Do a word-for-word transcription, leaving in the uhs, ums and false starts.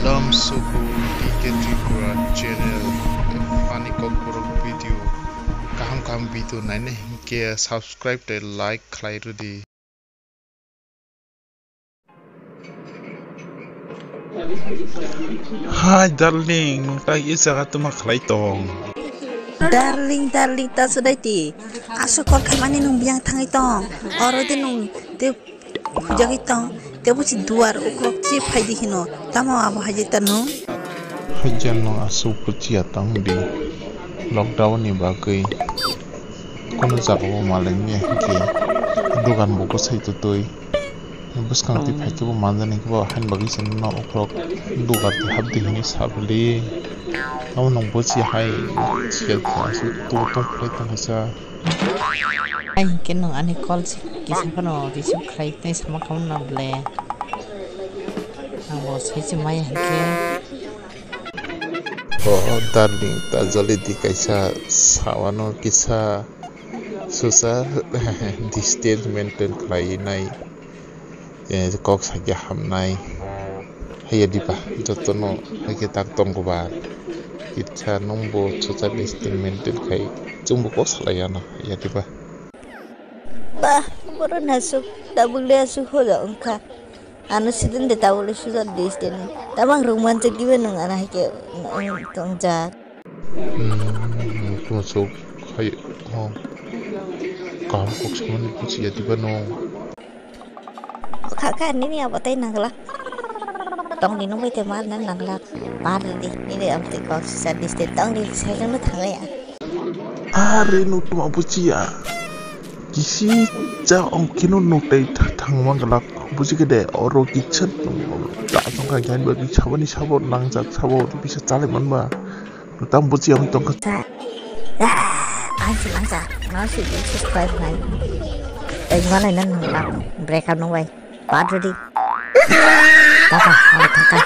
Tamsuku T K Tripura channel, funny kokborok video, kaham kaham video naina hinkhe subscribe tei like khlai rwdi. Hi darling, nwng tai e jaga tuma khlai tong? Darling, darling, ta sudai ti. Aswk kol khaimani nwng biyang thangwi tong. Oro de nwng te hujagwi tong. Te busi duar uklok chi phaidi hino. Tamo abo haijai ta nwng? Haijai nwng aswk buchi ya tong di. Lockdown ni bagwi. Kono jaga o malai maya hinkhe dogan bo bwsai twtwi bwskang twi phai khe bo manjani khe bo haini bagwi se no uklok dogan twi hapdi hinwi sa bwli. Abo nwng buchi hai chiya aswk tong tong khlai tong kha sa. Ai hinkhe nwng ani call se kisa phano receive khlai tei sama kha mano ble. Ang bo sai se maya hinkhe. O darling, ta jali di kaisa sawano kisa susa distance maintain khlai nai, eh, kok sakya hamnai. Haiya diba, jotono haikhe tak tongo ba. Kitsa nwngbo susa distance maintain khai, chwngbo kok salai yano, haiya diba. Ba, borok nasuk, tabuk le asuk hoda wngkha. Ano sidin de tabuk le susa distance ni. Tabang rung manjak diba nwng ano haikhe, mm, tongjak. Hmm, tuma sok hai, oh. Kaham kok samani buchiya diba no. Kha kha nini abo tei nangla. Tong ni nungwi te mar nan nangla. Par di, nini am tei kok susa distance tong di, sai no thangya. Are no tuma buchiya. Kisi cha ong kino no tei tha-, thangma glak. Buchi khe de oro kisa ta jong kha gyan ba sabani sabo nangjak sabo bisa chalai manba. Tam buchi ong tong kha. Sa. Ah, ang si langsa. Mau si di subscribe nai. Tei malai nan nang break up nung bai. Bad ready. Tata, ang thangka.